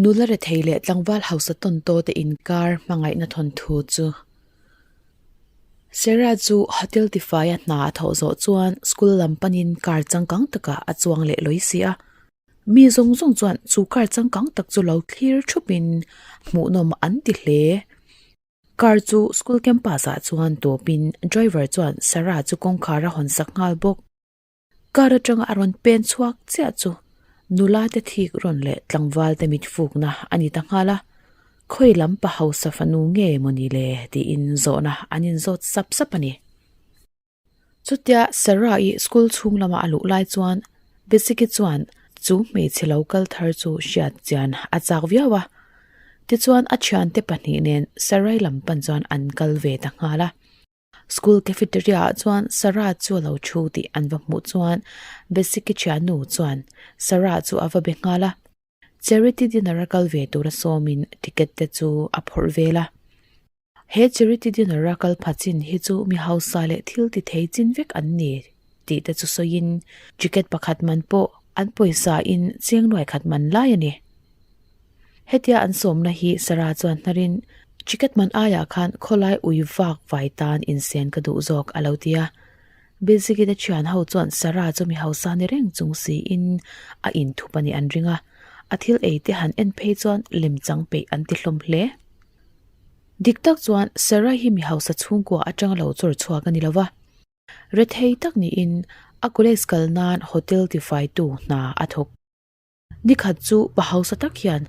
Nula rethei leh tlangval hausa tawn taw te inkar hmangaihna thawnthu chu Sarah chu hotel tifaia hna a thawh zawh chuan school lam panin car changkang takah a chuang leh lawi si a. Mi zawng zawng chuan chu car changkang tak chu lo thlir thupin hmuhnawm an ti hle. Car chu school campus ah chuan tawpin driver chuan Sarah chu kawngkhar a hawn sak nghal bawk. Car atanga a rawn pen chhuak chiah chu nula te thik rawn leh tlangval te mit fukna a ni ta nghal a, khawi lam pa hausa fanu nge maw ni le tiin zawhna an inzawt sap sap a ni. Chutia Sarah-i school chhung lama a luh lai chuan Basic-i chuan chu hmeichhe lo kal thar chu hriat chian a chak viau a, tichuan a thiante pahnih nen Sarah-i lam pan chuan an kal ve ta nghal a. School cafeteria ah chuan Sarah chu a lo thu tih an va hmuh chuan Basic-i thiannu chuan Sarah chu a va be nghal a, charity dinner a kal ve tura sawmin ticket te chu a phawrh vel a. He charity dinner a kal pha chin hi chu mi hausa leh thil ti thei chin vek an ni tih te chu sawiin ticket pakhat man pawh an pawisa in cheng nuai khat man lai a ni. Hetia an sawmna hi Sarah chuan hnarin ticket man aiah khan khawlai ui vak vai tan insen ka duh zawk a lo ti a. Basic-i te thian ho chuan Sarah chu mi hausa ni reng chung siin a inthup a nih an ring a, a thil ei te han en phei chuan lemchang peih an ti hlawm hle. Dik tak chuan Sarah hi mi hausa chhungkua atanga lo chawr chhuak a ni lo va. Rethei tak niin a college kal nan hotel tifaitu hna a thawk. Nikhat chu pa hausa tak hian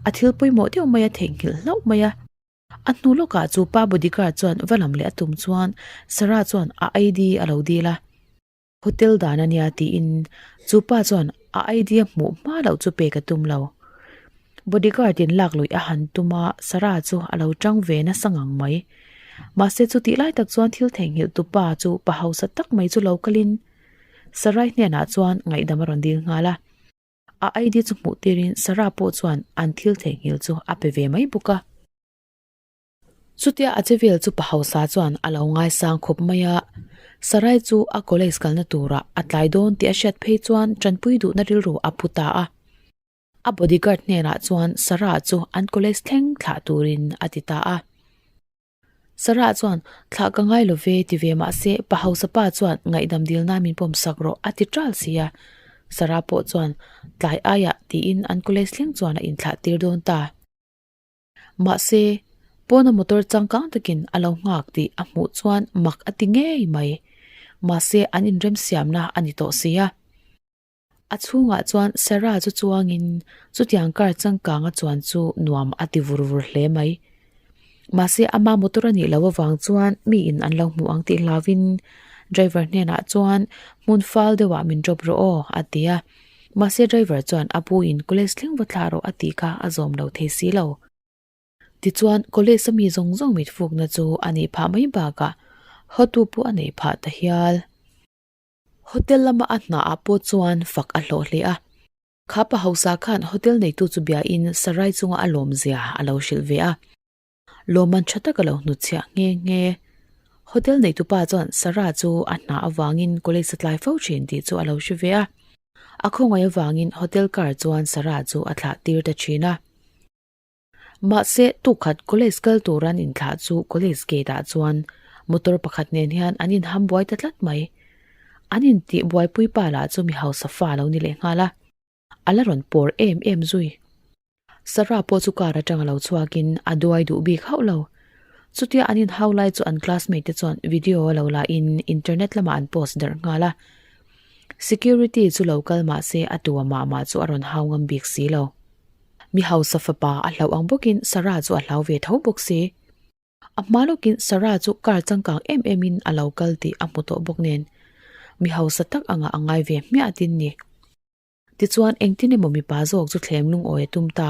a thil pawimawh deuh mai a theihnghilh hlauh mai a. A hnu lawkah chu pa bodyguard chuan va lam leh a tum chuan Sarah chuan a ID a lo dil a. Hotel dan a nia tiin chu pa chuan a ID a hmuh hma loh chu pek a tum lo. Bodyguard in lak luih a han tum a, Sarah chu a lo tang ve nasa ngang mai. Mahse chutih lai tak chuan thil theihnghilh tu pa chu pa hausa tak mai chu lo kalin Sarai hnenah chuan ngaihdam a rawn dil nghal a. A ID chu hmuh tirin Sarah pawh chuan an thil theihnghilh chu a pe ve mai bawk a. Chutia a che vel chu pa hausa chuan a lo ngaisang khawp mai a, Sarai chu a college kalna turah a tlai dawn tih a hriat phei chuan tanpui duhna rilru a pu ta a. A bodyguard hnenah chuan Sarah chu an college thleng thlah turin a ti ta a. Sarah chuan, Thlah ka ngai lo ve ti ve mah se pa hausa pa chuan ngaihdam dil nan min pawm sak rawh a ti ṭal si a. Sarah pawh chuan, Tlai aiah tiin an college thleng chuan a inthlah tir dawn ta. Mahse, pawna motor changkang takin a lo nghak tih a hmuh chuan mak a ti ngei mai. Mahse, an inremsiamna a ni tawh si a. A chhungah chuan Sarah chu chuangin chutiang car changkang a chuan chu nuam a ti vur vur hle mai. Mahse, ama motor a nih loh avang chuan miin an lo hmuh ang tih hlauvin driver hnenah chuan hmun fal deuhah min drop rawh aw a ti a. Mahse driver chuan a pu in college thleng va thlah rawh a tih kha a zawm lo thei si lo. Tichuan college a mi zawng zawng mit fukna chu a nih phah mai bakah hotu pawh a neih phah ta hial. Hotel lama a hna ah pawh chuan fak a hlawh hle a. Kha pa hausa khan hotel neitu chu bia in sarai chunga a lawm zia a lo hrilh ve a. Lawmman tha tak a lo hnutchhiah nghe nghe. Hotel neitupa chuan Sarah chu a hna avangin college a tlai fo thin tih chu a lo hre ve a. A khawngaih avangin hotel car chuan Sarah chu a thlah tir ta thin a. Mahse, tukhat college kal tur an inthlah chu college gate ah chuan motor pakhat nen hian an inham buai ta tlat mai. An intih buaipui pa lah chu mi hausa fa a lo ni leh nghal a. A la rawn pawr em em zui. Sarah pawh chu car atang a lo chhuakin a duai duh bik hauh lo. Chutia an inhau lai chu an classmate te chuan video a lo la in internet lamah an post darh nghal a. Security chu lo kal mah se a tua mah mah chu a rawn hau ngam bik si lo. Mi hausa fapa a hlauh ang bawkin Sarah chu a hlau ve tho bawk si. A hma lawkin Sarah chu car changkang em em in a lo kal tih a hmu tawh bawk nen mi hausa tak anga a ngai ve hmiah tin ni. Tichuan, engtin emaw mipa zawk chu thlem lungawi a tum ta.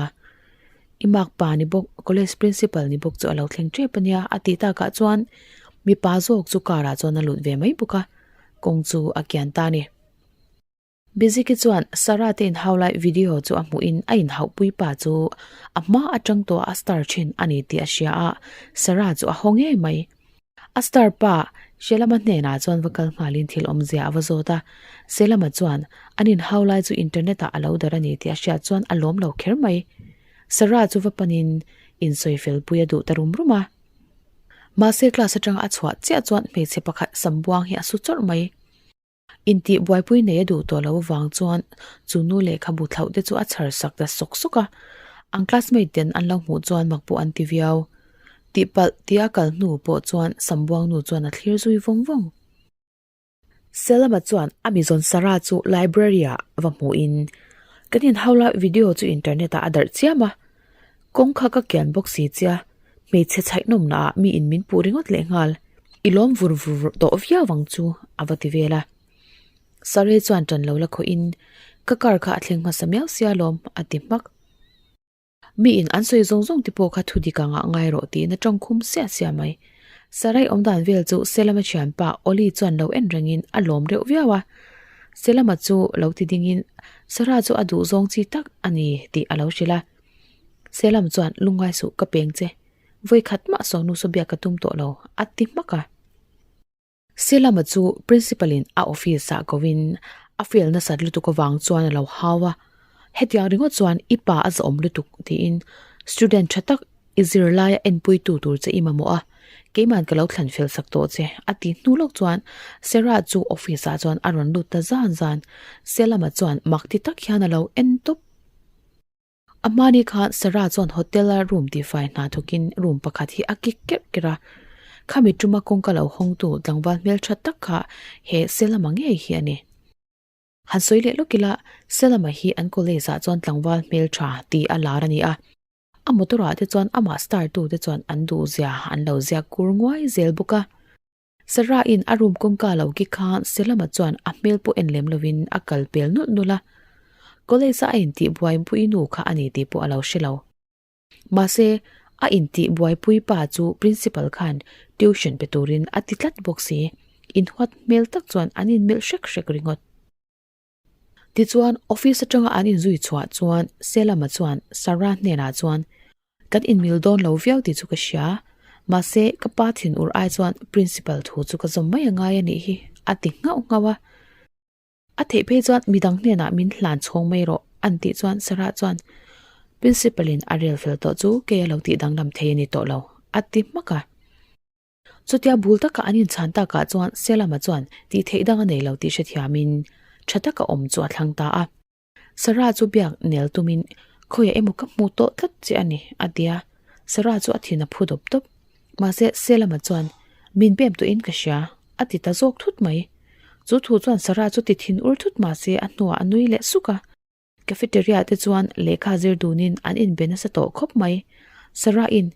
I mark pa ni bawk, college principal ni bawk chu a lo thleng tep a nia a tih takah chuan mipa zawk chu car ah chuan a lut ve mai bawk a, kawng chu a kian ta a ni. Biziki chuan Sarah te inhau lai video chu a hmuhin a inhauhpui pa chu a hma atang tawh a star thin a ni tih a hria a, Sarah chu a haw ngei mai. A star pa Selama hnenah chuan va kal nghalin thil awmzia a va zawt a, Selama chuan an inhau lai chu internet ah a lo dar a ni tih a hriat chuan a lawm lo kher mai. Sarah chu va panin insawi fel pui a duh ta rum rum a. Mahse class atanga a chhuah chiah chuan hmeichhe pakhat sambuang hi a su chawrh mai. Intih buaipui nei a duh tawh lo avang chuan chu nu lehkhabu thlauh te chu a chhar sak ta sawk sawk a, an classmate ten an lo hmuh chuan mak pawh an ti viau. Tihpalh tia kal hnu pawh chuan Sambuang nu chuan a thlir zui vawng vawng. Selama chuan a mizawn Sarah chu library ah va hmuhin kan inhau lai video chu internet ah a darh chiam a, Kawng kha ka kian bawk si chia, hmeichhe chhaihnawmna ah mi in min puh ringawt leh nghal, i lawm vur vur tawh viau ang chu a va ti vel a. Sarei chuan ṭan lo la khawh in, ka car kha a thleng hmasa miau sia lawm a ti hmak. Mi in an sawi zawng zawng te pawh kha thu dik angah ngai rawh tiin a ṭawng khum siah siah mai. Sarei awmdan vel chu Selama thianpa Oli chuan lo en rengin a lawm reuh viau a. Selama chu lo ti dingin Sarah chu a duh zawng chi tak a ni tih a lo hrilh a. Selam chuan lungngai suh ka peng che, vawi khat mah sawnu saw biak ka tum tawh lo, a ti hmak a. Selama chu principal in a office ah ko in a fail nasat lutuk avang chuan a lo hau a, hetiang ringawt chuan i pa a zahawm lutuk tiin student tha tak i zirlai a enpui tu tur che i mamawh a, keiman ka lo thlan fel sak tawh che, a ti hnu lawk chuan Sarah chu office ah chuan a rawn lut ta zan zan, Selama chuan mak ti tak hian a lo en tawp. A hmani khan Sarah chuan hotel a room tifai hna thawkin room pakhat hi a kik kerh kerh a. Khami tuma kawngka lo hawngtu tlangval hmeltha tak kha he Selama ngei hi a ni. Han sawi leh lawk ila, Selama hi an college ah chuan tlangval hmeltha ti a lar a ni a. A motor ah te chuan amah star tu te chuan an duh zia an lo ziak kur nguai zel bawk a. Sarah in a room kawngka lo ki khan Selama chuan a hmel pawh en lem lovin a kal pel nulh nulh a. College a a intih buaipui nu kha a ni tih pawh a lo hre lo. Mahse, a intih buaipui pa chu principal khan tuition pe turin a ti tlat bawk si. Inhuat hmel tak chuan an inmelh hrek hrek ringawt. Tichuan, office atanga an inzui chhuah chuan Selama chuan Sarah hnenah chuan, Kan inmil dawn lo viau tih chu ka hria, mahse ka pa thinur ai chuan principal thu chu ka zawm mai a ngai a nih hi, a ti nghauh nghauh a. A theih phei chuan midang hnenah min hlan chhawng mai rawh, an tih chuan Sarah chuan, Principal in a rel fel tawh chu kei a lo tih danglam thei a ni tawh lo, a ti hmak a. Chutia bul taka an inchhan takah chuan Selama chuan tih theih dang a nei lo tih hrethiamin tha taka awm chu a thlang ta a. Sarah chu biak nel tumin khawiah emaw ka hmu tawh tlat che a ni, a ti a. Sarah chu a thin a phu dawp dawp. Mahse Selama chuan min pem tawhin ka hria, a ti ta zawk thut mai. Chu thu chuan Sarah chu ti thin ur thut mahse a hnuah a nui leh suk a. Cafeteria te chuan lehkha zir dunin an inbe nasa tawh khawp mai. Sarah-in,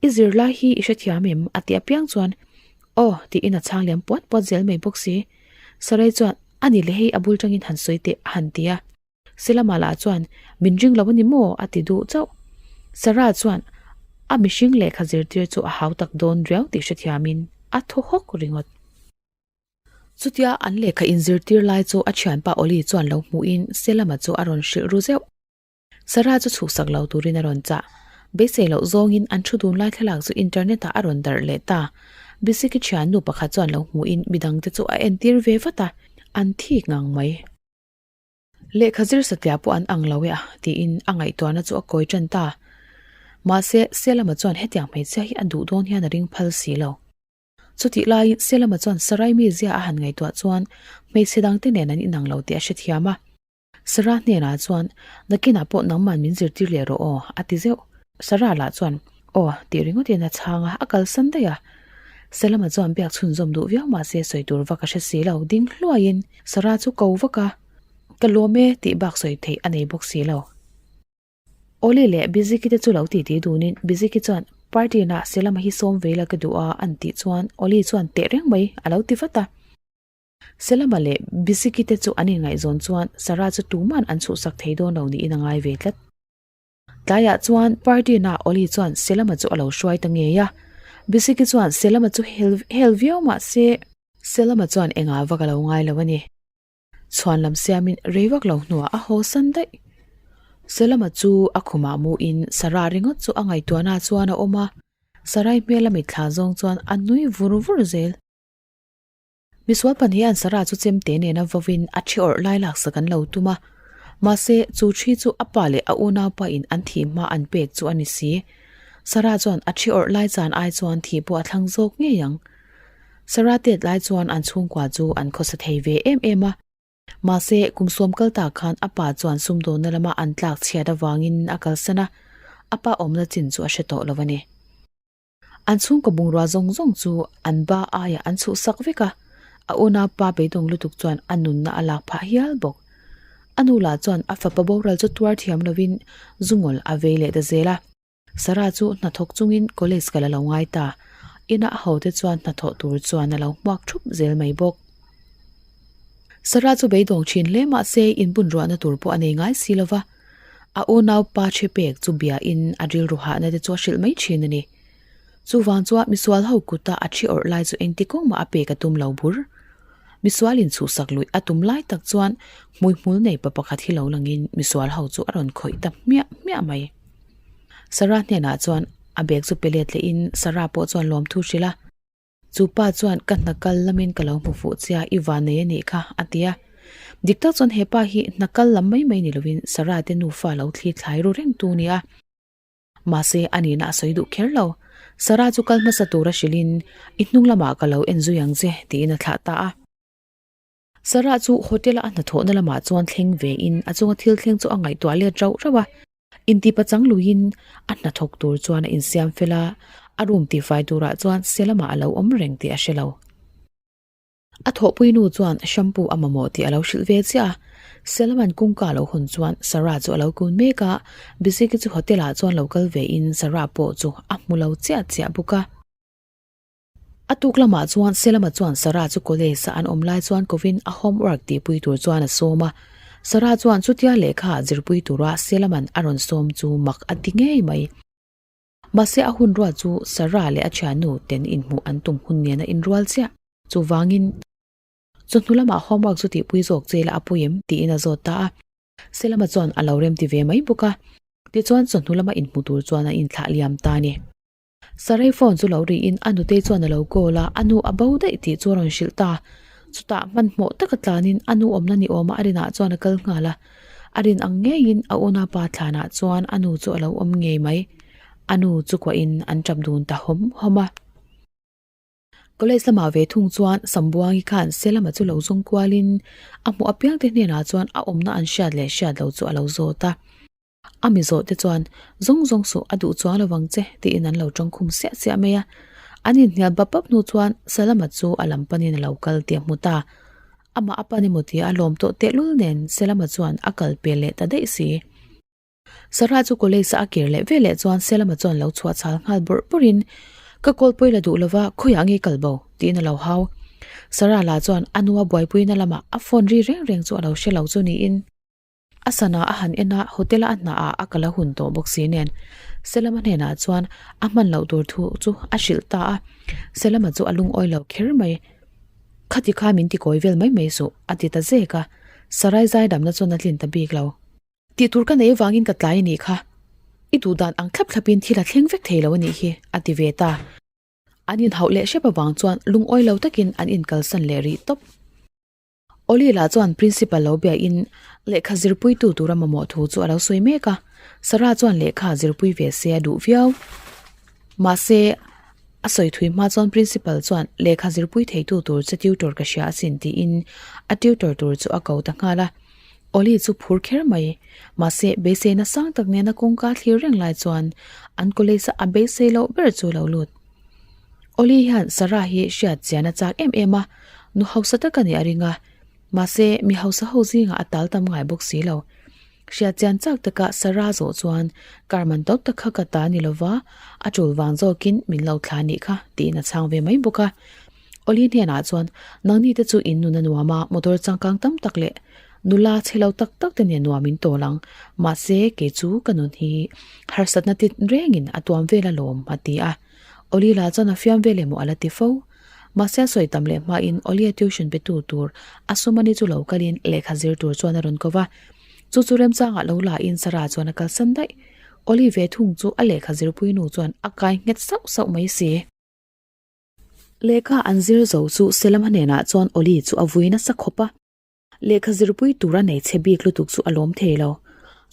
I zirlai hi i hrethiam em? a ti apiang chuan, Aw, tiin a chhang liam puat puat zel mai bawk si. Sarai chuan, A ni le hei a bul tangin han sawi teh, a han ti a. Selama lah chuan, Min ring lo a ni maw? a ti duh chauh. Sarah chuan a mihring lehkha zirtir chu a hau tak dawn riau tih hrethiamin a thaw hawk ringawt. Chutia an lehkha inzirtir lai chu a thianpa Oli chuan lo hmuhin Selama chu a rawn hrilh ru zeuh. Sarah chu chhuksak lo turin a rawn chah. Beisei loh zawngin an thu dun lai thlalak chu internet ah a rawn darh leh ta. Bisiki thiannu pakhat chuan lo hmuhin midangte chu a entir ve vat a, an thik ngang mai. Lehkha zir satliah pawh an ang lo e a, tiin a ngaihtuahna chu a kawi tan ta. Mahse, Selama chuan hetiang hmeichhia hi a duh dawn hian a ring phal si lo. Chutih laiin Selama chuan Sarai mizia a han ngaihtuah chuan hmeichhe dangte nen an inang lo tih a hrethiam a. Sarah hnenah chuan, Nakinah pawh nangman min zirtir leh rawh aw, a ti zeuh. Sarah lah chuan, Aw, tih ringawtin a chhang a, a kalsan daih a. Selama chuan biak chhunzawm duh viau mahse sawi tur vak a hre si lo, ding hluaiin Sarah chu ko vak a, Ka lawm e, tih bak sawi theih a nei bawk si lo. Oli leh Biziki te chu lo titi dunin Biziki chuan party nah Selama hi sawm ve ila ka duh a an tih chuan Oli chuan teh reng mai a lo ti vat a. Selama leh Biziki te chu an inngaihzawn chuan Sarah chu tuman an chhuhsak thei dawn lo niin a ngai ve tlat. Tlaiah chuan party nah Oli chuan Selama chu a lo hruai ta ngei a. Biziki chuan Selama chu hel hel viau mahse Selama chuan engah vak a lo ngai lo a ni. Chhuan lam siamin rei vak lo hnuah a haw san daih. Selama chu a khumah muin Sarah ringawt chu a ngaihtuahna chuan a awm a, Sarai hmel a mitthla zawng chuan a nui vur vur zel. Misual pahnihan Sarah chu chemte nena vawin a thi awrh lai laksak an lo tum a, mahse chu thi chu a pa leh a unaupa in an thih hma an pek chu a ni si. Sarah chuan a thi awrh lai chan ai chuan thih pawh a thlang zawk ngei ang. Sarah tet lai chuan an chhungkua chu an khawsa thei ve em em a. Mahse kum sawm kal tak khan a pa chuan sumdawnna lama an tlak chhiat avangin a kalsan a, a pa awmna chin chu a hre tawh lo a ni. An chhungkaw bungrua zawng zawng chu an ba aiah an chhuhsak vek a, a unau pa beidawng lutuk chuan a nunna a lak phah hial bawk. A nu lah chuan a fapa boral chu tuar thiam lovin zungawl a vei leh ta zel a. Sarah chu hnathawk chungin college kal a lo ngai ta, ina a hote chuan hnathawh tur chuan a lo hmuak thup zel mai bawk. Sarah chu beidawng thin hle mahse inbunruahna tur pawh a nei ngai si lova, A unaupa che pek chu biain a rilru hahna te chu a hrilh mai thin a ni. Chuvang chuan misual ho kuta a thi awrh lai chu engti kawng mah a pek a tum lo bur. Misual inchhuhsak luih a tum lai tak chuan hmuihmul nei pa pakhat hi lo langin misual ho chu a rawn khawih ta hmiah hmiah mai. Sarah hnenah chuan a bag chu pe let lehin Sarah pawh chuan lawmthu hrilh a. Chu pa chuan ka hna kal lamin ka lo hmu fuh che a, i van nei a nih kha, a ti a. Dik tak chuan he pa hi hna kal lam mai mai ni lovin Sarah te nufa lo thli thlai ru reng tu nia. Mahse a nihna a sawi duh kher lo. Sarah chu kal hmasa tura hrilhin, I hnung lamah ka lo en zui ang che, tiin a thlah ta a. Sarah chu hotel-a a hnathawhna lamah chuan thleng vein a chunga thil thleng chu a ngaihtuah let rauh rauh a. Intipachang luiin a hnathawk tur chuan a insiam fel a, a room tifai turah chuan se lamah a lo awm reng tih a hre lo. A thawhpui nu chuan shampoo a mamawh tih a lo hrilh ve chiah a, se laman kawngka a lo hawn chuan Sarah chu a lo kun mek a, Biziki chu hotel-ah chuan lo kal vein Sarah pawh chu a hmu lo chiah chiah bawk a. A tuk lamah chuan Selama chuan Sarah chu college a an awm lai chuan kovin a homework tihpui tur chuan a sawm a. Sarah chuan chutia lehkha ah zirpui tura Selama'n a rawn sawm chu mak a ti ngei mai. Mahse a hun ruat chu Sarah leh a thiannu ten inhmuh an tum hun nen a inrual chiah. Chuvangin, chawhnu lamah homework chu tihpui zawk che la a pui em? tiin a zawt ta a. Selama chuan a lo rem ti ve mai bawk a. Tichuan chawhnu lama inhmu tur chuan a inthlah liam ta a ni. Sarai phone chu lo rihin a nutei chuan a lo call a, a nu a bo daih tih chu a rawn hrilh ta. Chutah hmanhmawh taka tlanin a nu awmna ni awma a rinah chuan a kal nghal a. A rin ang ngeiin a unaupa thlanah chuan a nu chu a lo awm ngei mai. A nu chu kuahin an tap dun ta hawm hawm a. College lamah ve thung chuan Sambuangi khan Selama chu lo zawng kualin a hmuh apiangte hnenah chuan a awmna an hriat leh hriat lo chu a lo zawt a. A mi zawh te chuan, Zawng zawng suh, a duh chuang lo vang che, tiin an lo tawng khum siah siah mai a. An inhnial bap bap hnu chuan Salama chu a lam panin a lo kal tih a hmu ta. Amah a pan emaw tia a lawm tawh tehlul nen Salama chuan a kal pel leh ta daih si. Sarah chu college-a a kir leh veleh chuan Salama chuan lo chhuah chhal nghal bawrh bawrhin, Ka kawl pawi la duh lova, khawiah nge kal bo? tiin a lo hau. Sarah lah chuan a nua buaipuina lamah a phone ri reng reng chu a lo hre lo chu niin. A sana a han en a, hotel-a a hna ah a kal a hun tawh bawk si nen. Selama hnenah chuan a hman loh tur thu chu a hrilh ta a, Selama chu a lungawi lo kher mai. Khati kha min ti kawi vel mai mai suh, a ti ta zek a, Sarai zaidamna chuan a tlin ta bik lo. Tih tur ka nei avangin ka tlai a nih kha, i duh dan ang thlap thlapin thil a thleng vek thei lo a nih hi, a ti ve ta. An inhauh leh hrep avang chuan lungawi lo takin an inkalsan leh rih tawp. Oli lah chuan Principal lo biain lehkha zirpuitu tura mamawh thu chu a lo sawi mek a, Sarah chuan lehkha zirpui ve se a duh viau. Mahse, a sawi thui hma chuan Principal chuan lehkha zirpui theitu tur che tutor ka hria asin tiin a tutor tur chu a ko ta nghal a. Oli chu phur kher mai. Mahse, beiseina sang tak nena kawngka thlir reng lai chuan an college a a beisei loh ber chu a lo lut. Oli hian Sarah hi hriat chian a chak em em a, nu hausa tak a nih a ring a, mahse mi hausa ho zingah a tal tam ngai bawk si lo. Hriat chian chak taka Sarah zawh chuan kar man tawp tak kha ka ta ni lova, a tul vang zawkin min lo thla nih kha tiin a chhang ve mai bawk a. Oli hnenah chuan nangni te chu in nun a nuam a, motor changkang tam tak leh nula chhe lo tak tak te nen nuam in tawl ang, mahse kei chu ka nun hi harsatna tit rengin a tuam vel alawm a ti a. Oli lah chuan a fiam vel emaw a la ti fo. Mahse a sawi tam leh hmain Olia tuition pe tu tur a Sumani chu lo kalin lehkha zir tur chuan a rawn ko va. Chu chu remchangah lo la in Sarah chuan a kalsan daih. Oli ve thung chu a lehkha zirpui nu chuan a kai nghet sauh sauh mai si. Lehkha an zir zo chu Selama hnenah chuan Oli chu a vui nasa khawp a. Lehkha zirpui tur a nei chhe bik lutuk chu a lawm thei lo.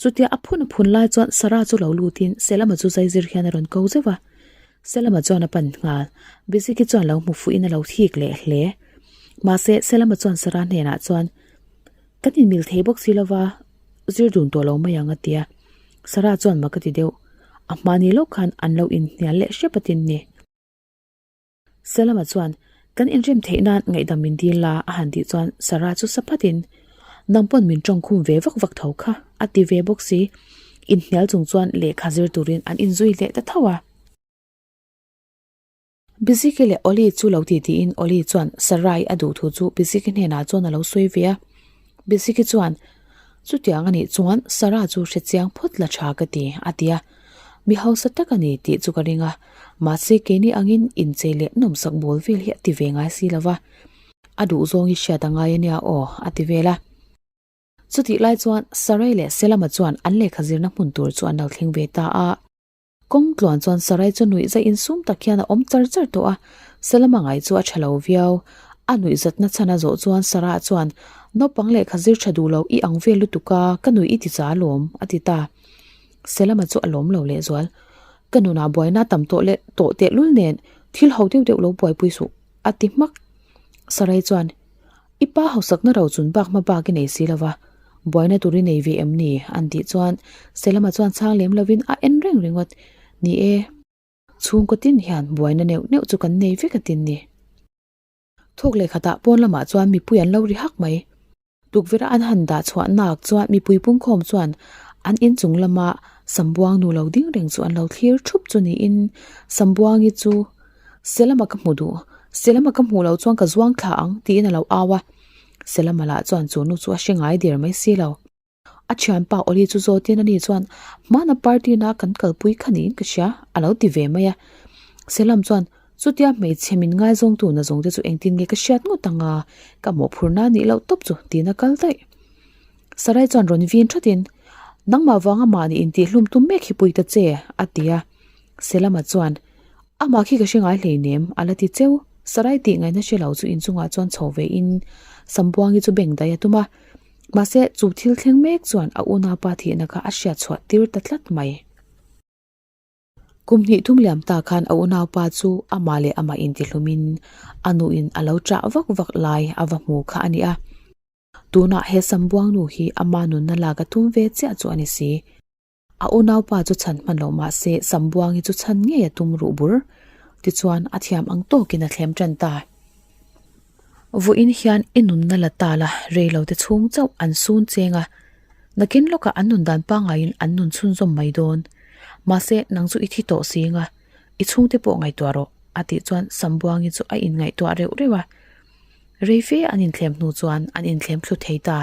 Chutia a phun a phun lai chuan Sarah chu lo lutin Selama chu zai zir hian a rawn ko zeuh a. Selama chuan a pan nghal. Biziki chuan lo hmu fuhin a lo thik leh hle. Mahse Selama chuan Sarah hnenah chuan, Kan inmil thei bawk si lova, zir dun tawh lo mai ang a ti a. Sarah chuan mak a ti deuh. A hmani lawk khan an lo inhnial leh hrep a tin ni. Salama chuan, Kan inrem theih nan ngaihdam min dil la, a han tih chuan Sarah chu sa phatin, Nang pawn min tawngkhum ve vak vak tho kha, a ti ve bawk si. Inhnial chung chuan lehkha zir turin an inzui leh ta tho a. Biziki leh Oli chu lo ti tiin Oli chuan Sarai a duh thu chu Biziki hnenah chuan a lo sawi ve a. Biziki chuan, Chutiang a nih chuan Sarah chu hre chiang phawt la tha ka ti, a ti a. Mi hausa tak a ni tih chu ka ring a, mahse keini angin inchei leh nawmsak bawl vel hi a ti ve ngai si lo va, a duh zawng hi hriat a ngai a nia aw, a ti vel a. Chutih lai chuan Sarai leh Selama chuan an lehkha zirna hmun tur chu an lo thleng ve ta a. Kawng tluan chuan Sarai chu nuih zai insum tak hian a awm char char tawh a, Selama ngai chu a tha lo viau. A nuih zatna chhan a zawh chuan Sarah chuan, Naupang lehkha zir tha duh lo i ang vel lutuk a, ka nuih i ti cha alawm, a ti ta. Selama chu a lawm lo lehzual. Ka nunah buaina tam tawh leh tawh tehlul nen thil ho deuh deuh lo buaipui suh, a ti hmak. Sarai chuan, I pa hausakna ro chun bak hma bak i nei si lova, buaina tur i nei ve em ni? an tih chuan Selama chuan chhang lem lovin a en reng ringawt. Ni e, chhungkaw tin hian buaina neuh neuh chu kan nei vek a tin ni. Thawk leh khatah pawn lamah chuan mipui an lo ri hak mai. Tukverh a an han dah chhuah nak chuan mipui pungkhawm chuan an inchung lama Sambuang nu lo ding reng chu an lo thlir thup chu niin Sambuangi chu Selama ka hmu duh, Selama ka hmuh loh chuan ka zuang thla ang tiin a lo au a. Selama lah chuan chu nu chu a hre ngai der mai si lo. A thianpa Oli chu zawtin ani chuan hmana party na kan kalpui kha niin ka hria a lo ti ve mai a. Selam chuan chutia hmeichhe min ngaizawngtu na zawng te chu engtin nge ka hriat ngawt ang a, ka mawhphurna nih loh tawp chu tiin a kal daih. Sarai chuan rawn vin thatin nangmah vanga mahni intihhlum tum mek hi pui ta che a ti a. Selama chuan Amah khi ka hre ngai hleinem, a la ti cheu. Sarai tih ngaihna hre lo chu inchungah chuan chho ve in Sambuangi chu beng daih a tum a. Mahse, chu thil thleng mek chuan a unaupa thihna kha a hriat chhuah tir ta tlat mai. Kum hnih thum liam ta khan a unaupa chu amah leh amah intihlumin a nuin a lo chah vak vak lai a va hmu kha a ni a. Tunah he Sambuang nu hi ama nunna lak a tum ve chiah chu a ni si. A unaupa chu chhan hman loh mah se Sambuangi chu chhan ngei a tum ruh bur. Tichuan, a thiam ang tawkin a thlem tan ta. Vawiin hian i nunna la ta la, rei lo te chhung chauh an sun cheng a. Nakin lawkah an nun dan pangaiin an nun chhunzawm mai dawn. Mahse, nang chu i thi tawh si anga, i chhungte pawh ngaihtuah rawh, a tih chuan Sambuangi chu a inngaihtuah reuh reuh a. Rei fe an inthlem hnu chuan an inthlem thlu thei ta.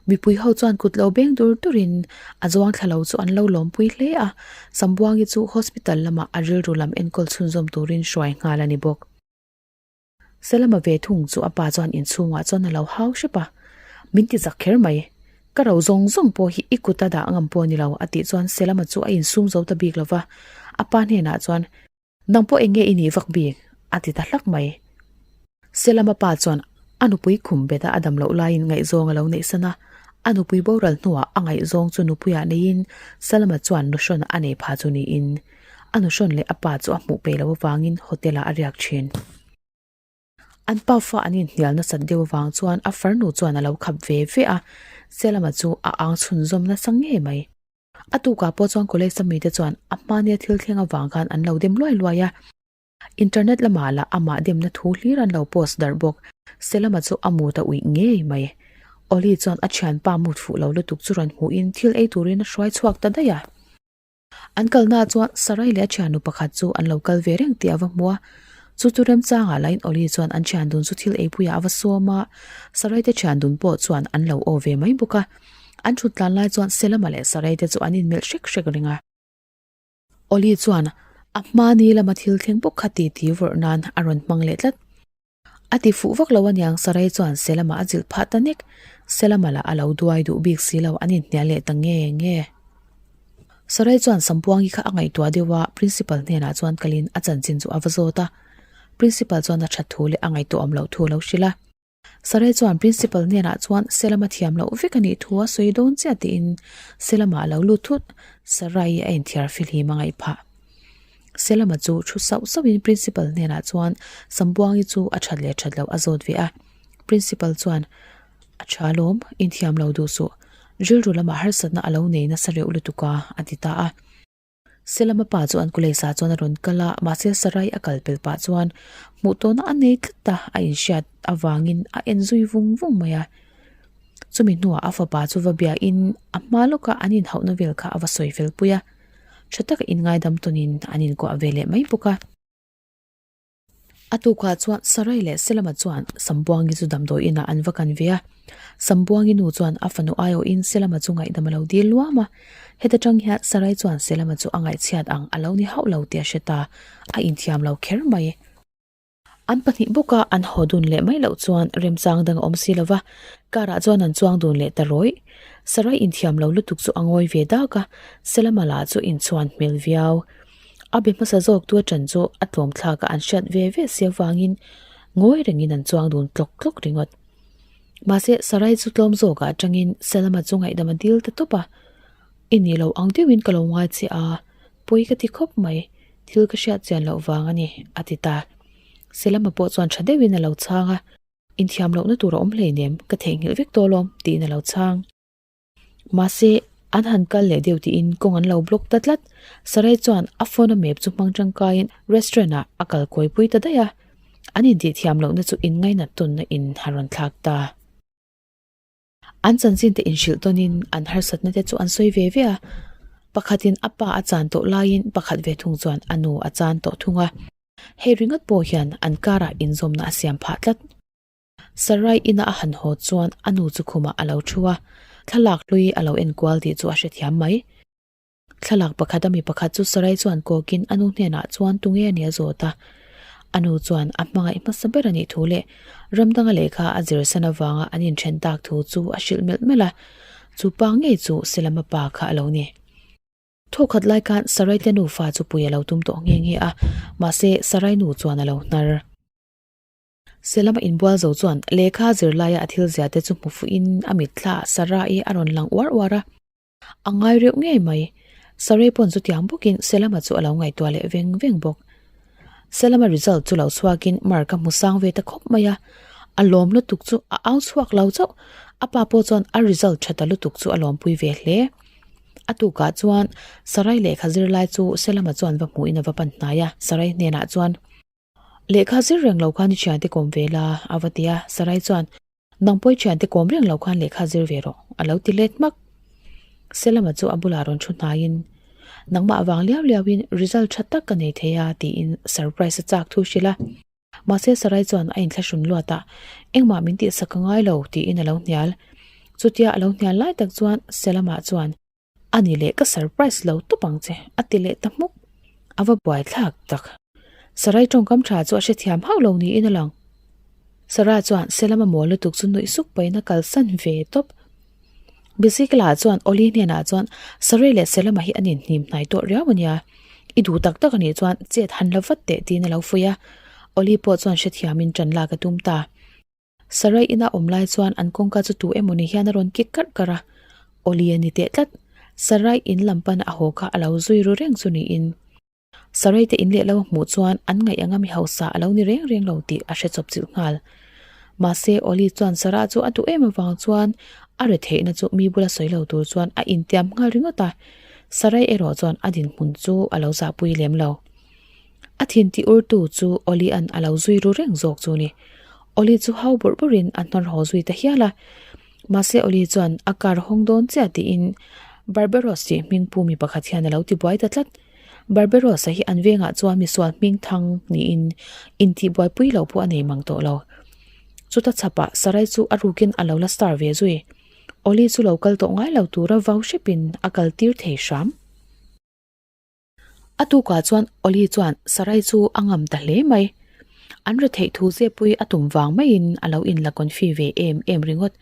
Mipui ho chuan kut lo beng dur durin a zuang thla lo chu an lo lawmpui hle a, Sambuangi chu hospital lamah a rilru lam enkawl chhunzawm turin hruai nghal a ni bawk. Salama ve thung chu a pa chuan inchhungah chuan a lo hau hrep a, Min ti zak kher mai, ka ro zawng zawng pawh hi i kut a dah ngam pawh a ni lo a tih chuan Salama chu a insum zo ta bik lo va, a pa hnenah chuan, Nang pawh eng nge i nih vak bik? a ti ta hlak mai. Selama pa chuan a nupui khum bet a a dam loh laiin ngaihzawng a lo neih san a, a nupui boral hnuah a ngaihzawng chu nupuiah neiin Salama chuan nuhrawn a nei pha chu niin a nuhrawn leh a pa chu a hmuh peih loh avangin hotel ah a riak thin. An pa fa an inhnial nasat deuh avang chuan a farnu chuan a lo khap ve ve a, Selama chu a ang chhunzawm nasa ngei mai. A tukah pawh chuan college a mite chuan a hmania thil thleng avang khan an lo dem luai luai a. Internet lamah lah amah demna thu hlir an lo post darh bawk. Selama chu a mut a uih ngei mai. Oli chuan a thianpa mut fuh lo lutuk chu rawn hmuhin thil ei turin a hruai chhuak ta daih a. An kalnaah chuan Sarai leh a thiannu pakhat chu an lo kal ve reng tih a va hmu a. Chu chu remchangah lahin Oli chuan an thiandun chu thil eipuiah a va sawm a, Sarai te thiandun pawh chuan an lo aw ve mai bawk a. An thut tlan lai chuan Selama leh Sarai te chu an inmelh hrek hrek reng a. Oli chuan a hma ni lama thil thleng bawk kha ti ti vawrh nan a rawn hmang leh tlat. A ti fuh vak lo aniang Sarai chuan Selama a zilh phah ta nek. Selama lah a lo duai duh bik si lo an inhnial leh ta nge nge. Sarai chuan Sampuangi kha a ngaihtuah deuh a, Principal hnenah chuan kalin a chanchin chu a va zawt a. Principal chuan a that thu leh a ngaihtuah awm loh thu a lo hrilh a. Sarai chuan Principal hnenah chuan Selama thiam loh vek a nih thu a sawi dawn chiah tiin Selama a lo lut thut. Sarai a inthiar fihlim a ngaih phah. Selama chu thu sauh sauhin Principal hnenah chuan Sambuangi chu a that leh that loh a zawt ve a. Principal chuan, A tha lawm, inthiam lo duh suh. Rilru lamah harsatna a lo nei nasa reuh lutuk a, a ti ta a. Selama pa chu an kuleisa chuan a rawn kal a, mahse Sarai a kal pel pah chuan hmuh tawhna a nei tlat a, a inhriat avangin a en zui vung vung mai a. Chumi hnuah a fapa chu va biain a hma lawka an inhauhna vel kha a va sawi fel pui a, tha taka inngaidam tawnin an inkuah ve leh mai bawk a. A tukah chuan Sarai leh Selama chuan Sambuangi chu damdawi inah an va kan ve a. Sambuangi nu chuan a fanu aiawhin Selama chu ngaihdam a lo dil luam a. Heta tang hian Sarai chuan Selama chu a ngaihchhiat ang a lo ni hauh lo tih a hre ta, a inthiam lo kher mai. An pahnih bawka an haw dun leh mai loh chuan remchang dang a awm si lo va, car ah chuan an chuang dun leh ta rawih. Sarai inthiam lo lutuk chu a ngawi ve dak a, Selama lah chu inchhuan hmel viau. A be hmasa zawk tu atan chu a tlawm thlak a an hriat ve ve si avangin ngawi rengin an chuang dun tlawk tlawk ringawt. Mahse Sarai chu tlawm zawkah atangin Selama chu ngaihdam a dil ta tawp a, I nih loh ang deuhin ka lo ngai che a, pawi ka ti khawp mai, thil ka hriat chian loh vang a ni, a ti ta. Selama pawh chuan tha deuhin a lo chhang a, Inthiam lohna tur a awm hleinem, ka theihnghilh vek tawh alawm, tiin a lo chhang. Mahse, an han kal leh deuh tiin kawng an lo block ta tlat. Sarai chuan a phone a map chu hmang tangkaiin restaurant ah a kal kawipui ta daih a. An intih thiam lohna chu inngainat tawnna in a rawn thlak ta. An chanchin te inhrilh tawnin an harsatna te chu an sawi ve ve a. Pakhatin a pa a chan tawh laiin pakhat ve thung chuan a nu a chan tawh thung a. Hei ringawt pawh hian an karah inzawmna a siam phah tlat. Sarai ina a han haw chuan a nu chu khumah a lo thu a, thlalak hlui a lo enkual tih chu a hrethiam mai. Thlalak pakhat a mi pakhat chu Sarai chuan kawkin a nu hnenah chuan tunge a nih a zawt a. A nu chuan a hmangaih hmasa ber a nih thu leh ram danga lehkha a zirsan avanga an inthen tak thu chu a hrilh melh melh a, chu pa ngei chu Selama pa kha a lo ni. Thawkhat lai khan Sarai te nufa chu pui a lo tum tawh nghe nghe a, mahse Sarai nu chuan a lo hnar. Selama inbual zo chuan lehkha zirlaia a thil zia te chu hmu fuhin a mitthla Sarah-i a rawn lang uar uar a. A ngai reuh ngei mai. Sarai pawn chutiang bawkin Selama chu a lo ngaihtuah leh veng veng bawk. Selama result chu lo chhuakin mark a hmu sang ve ta khawp mai a. A lawm lutuk chu a au chhuak lo chauh. A pa pawh chuan a result tha ta lutuk chu a lawmpui ve hle. A tukah chuan Sarai lehkha zirlai chu Selama chuan va hmuhin a va pan hnai a. Sarai hnenah chuan. Lehkha zir reng lo khan i thiante kawm ve la, a va ti a. Sarai chuan, Nang pawh i thiante kawm reng lo khan lehkha zir ve rawh, a lo ti let hmak. Selama chu a bulah rawn thu hnaiin, Nangmah avang liau liauin result tha tak ka nei thei a, tiin surprise a chak thu hrilh a. Mahse Sarai chuan a inthlahrun luat a, Engmah min tihsak ka ngai lo, tiin a lo hnial. Chutia a lo hnial lai tak chuan Selama chuan, A ni leh ka surprise lo tawp ang che, a ti leh ta hmuk. A va buai thlak tak. Sarai tawngkam tha chu a hrethiam hauh lo niin a lang. Sarah chuan Selama mawl lutuk chu nuih suk pahin a kalsan ve tawp. Bisikla chuan Oli hnenah chuan Sarai leh Selama hi an inhnim hnai tawh riau a nia. I duh tak tak a nih chuan chet han la vat teh tiin a lo fuih a. Oli pawh chuan hrethiamin ṭan lak a tum ta. Sarai ina awm lai chuan an kawngka chu tu emaw ni hian a rawn kik karh karh a, Awli a ni teh tlat. Sarai in lam pana a haw kha a lo zui ru reng chu niin. Sarai te in leh lo a hmuh chuan an ngaih anga mi hausa a lo ni reng reng lo tih a hre chawp chilh nghal. Mahse Awli chuan Sarah chu a duh em avang chuan a re theihna chu mi bula sawi lo tur chuan a intiam nghal ringawt a, Sarai erawh chuan a dinhmun chu a lo zahpui lem lo. A thin ti urtu chu Oli-a'n a lo zui ru reng zawk chu ni. Oli chu hau bawrh bawrhin a hnawr haw zui ta hial a. Mahse Oli chuan a car hawng dawn chiah tiin Barbaros tih hming pu mi pakhat hian a lo ti buai ta tlat. Barbaros-a hi an vengah chuan misual hming thang niin intih buaipui lo pawh a nei mang tawh lo. Chuta chhapah Sarai chu a rukin a lo la star ve zui. Oli chu lo kal tawh ngai lo tura vau hrepin a kal tir thei hram. A tukah chuan Oli chuan Sarai chu a ngam ta hle mai. An retheih thu zepui a tum vang maiin a lo inla confi ve em em ringawt.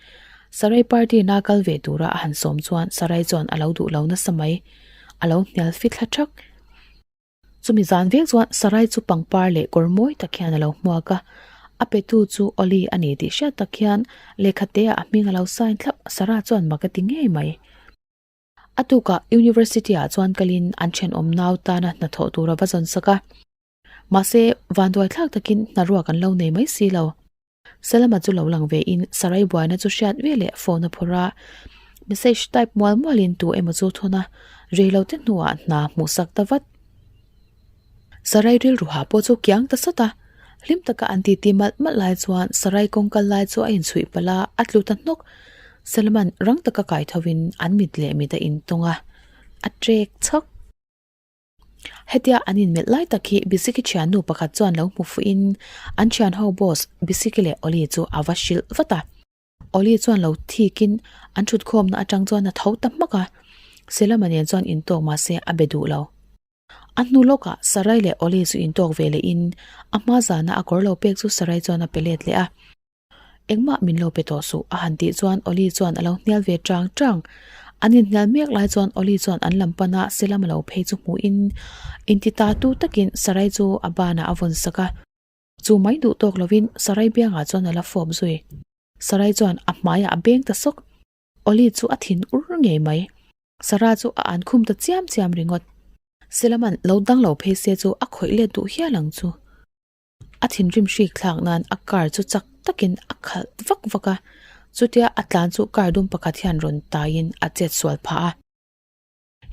Sarai party na kal ve tura a han sawm chuan Sarai chuan a lo duh lo nasa mai. A lo hnial fi thla thak. Chumi zan vek chuan Sarai chu pangpar leh kawr mawi tak hian a lo hmuak a. A petu chu Oli a ni tih hriat tak hian lehkha te ah a hming a lo sign thlap. Sarah chuan mak a ti ngei mai. A tukah University ah chuan kalin an thenawm nau tana hnathawh tur a va zawn sak a. Mahse, vanduai thlak takin hnaruak an lo nei mai si lo. Salama chu lo lang ve in Sarai buaina chu hriat ve leh phone a phawrh a, message type mual mual in tu emaw chu thawn a, rei lo te hnuah hna hmuh sak ta vat. Sarai rilru ha pawh chu kiang ta sawt a, hlim taka an titi malh malh lai chuan Sarai kawng kal lai chu a inchhuih palh a, a tlu ta hnawk. Salama'n rang taka kai tho in an mit leh mit a intawng a, a trek chhawk. Hetia an inmelh lai tak hi Bisiki thiannu pakhat chuan lo hmu fuhin an thianho boss Bisiki leh Oli chu a va hrilh vat a. Oli chuan lo thikin an thutkhawmna atang chuan a tho ta hmak a, Selama nen chuan intawk mahse a be duh lo. A hnu lawkah Sarai leh Oli chu intawk ve lehin a hma zana a kawr lo pek chu Sarai chuan a pe let leh a. Engmah min lo pe tawh suh a han tih chuan Oli chuan a lo hnial ve chang chang. An inhnial mek lai chuan Oli chuan an lam pana Selam a lo phei chu hmuhin inti ta tu takin Sarai chu a banah a vawn sak a. Chu mai duh tawk lovin Sarai biangah chuan a la fawp zui. Sarai chuan a hmaiah a beng ta sawk. Oli chu a thin ur ngei mai. Sarah chu a an khum ta chiam chiam ringawt. Selaman lo dang lo phei se chu a khawih let duh hial ang chu. A thinrim hrik thlak nan a car chu chak takin a khalh vak vak a, chutia a tlan chu car dum pakhat hian rawn taiin a chet sual phah a.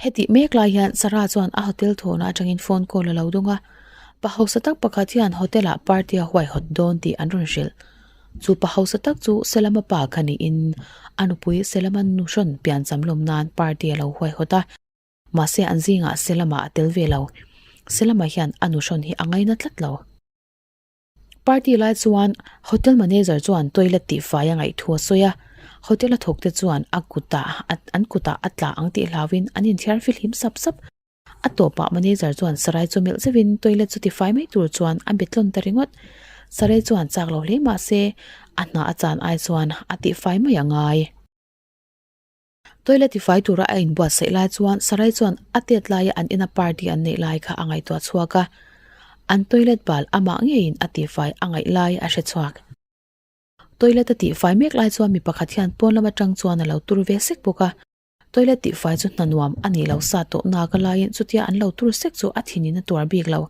Hetih mek lai hian Sarah chuan a hotel thawhna atangin phone call a lo dawng a, pa hausa tak pakhat hian hotel ah party a huaihawt dawn tih an rawn hrilh. Chu pa hausa tak chu Selama pa kha niin a nupui Selama nuhrawn piancham lawm nan party a lo huaihawt a. Mahse an zingah Selama a tel ve lo. Selama hian a nuhrawn hi a ngaina tlat lo. Party lai chuan hotel manager chuan toilet tihfai a ngaih thu a sawi a, hotel a thawk te chuan a kutah an kutah a tla ang tih hlauhin an inthiar fihlim sap sap. A tawpah manager chuan Sarai chu melh zeuhin toilet chu tifai mai tur chuan a be tlawn ta ringawt. Sarai chuan chak lo hle mahse a hna a chan ai chuan a tihfai mai a ngai. Toilet tifai tura a inbuatsaih lai chuan Sarai chuan a tet laia an ina party an neih lai kha a ngaihtuah chhuak a, an toilet bal amah ngeiin a tihfai a ngaih lai a hre chhuak. Toilet a tihfai mek lai chuan mi pakhat hian pawn lam atang chuan a lo tur ve sek bawk a, toilet tihfai chu hna nuam a nih lo sa tawh nak a laiin chutia an lo tur sek chu a thinin a tuar bik lo.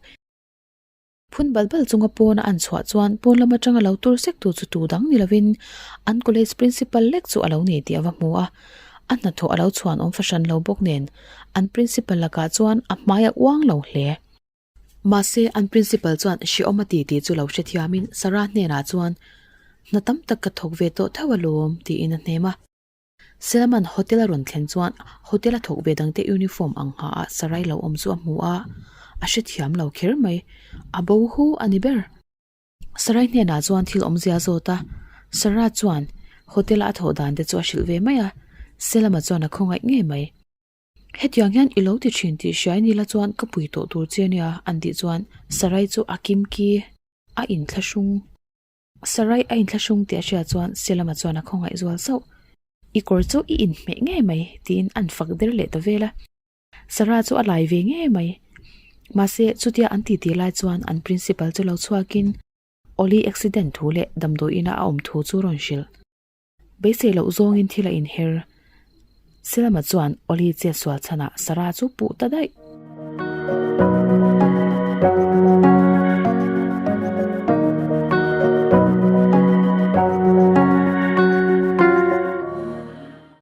Phun bal bal chunga pawna an chhuah chuan pawn lam atanga lo tur sek tu chu tu dang ni lovin an college principal lek chu a lo ni tih a va hmu a, a hnathawh a lo chhuan awm fahran lo bawk nen an principal lakah chuan a hmai a uang lo hle. Mahse an principal chuan hrehawm a ti tih chu lo hrethiamin Sarah hnenah chuan hna tam tak ka thawk ve tawh tho alawm tiin a hnem a. Selman hotel a rawn thlen chuan hotel a thawk ve dangte uniform ang ha ah sarai lo awm chu a hmu a, a hrethiam lo kher mai, a bo hu a ni ber. Sarai hnenah chuan thil awmzia a zawt a, Sarah chuan hotel a a thawh dan te chu a hrilh ve mai a, Selama chuan a khawngaih ngei mai. Hetiang hian i lo ti thin tih hriai ni la chuan ka pui tawh tur che nia an tih chuan Sarai chu a kimki a inthlahrung. Sarai a inthlahrung tih a hriat chuan Selama chuan a khawngaih zual sauh. I kawr chu i inhmeh ngei mai tiin an fak der leh ta vel a. Sarah chu a lai ve ngei mai. Mahse chutia an titi lai chuan an principal chu lo chhuakin Oli accident thu leh damdawiina a awm thu chu rawn hrilh. Beisei loh zawngin thil a inher. Selama chuan Oli chetsual chhanah Sarah chu puh ta daih.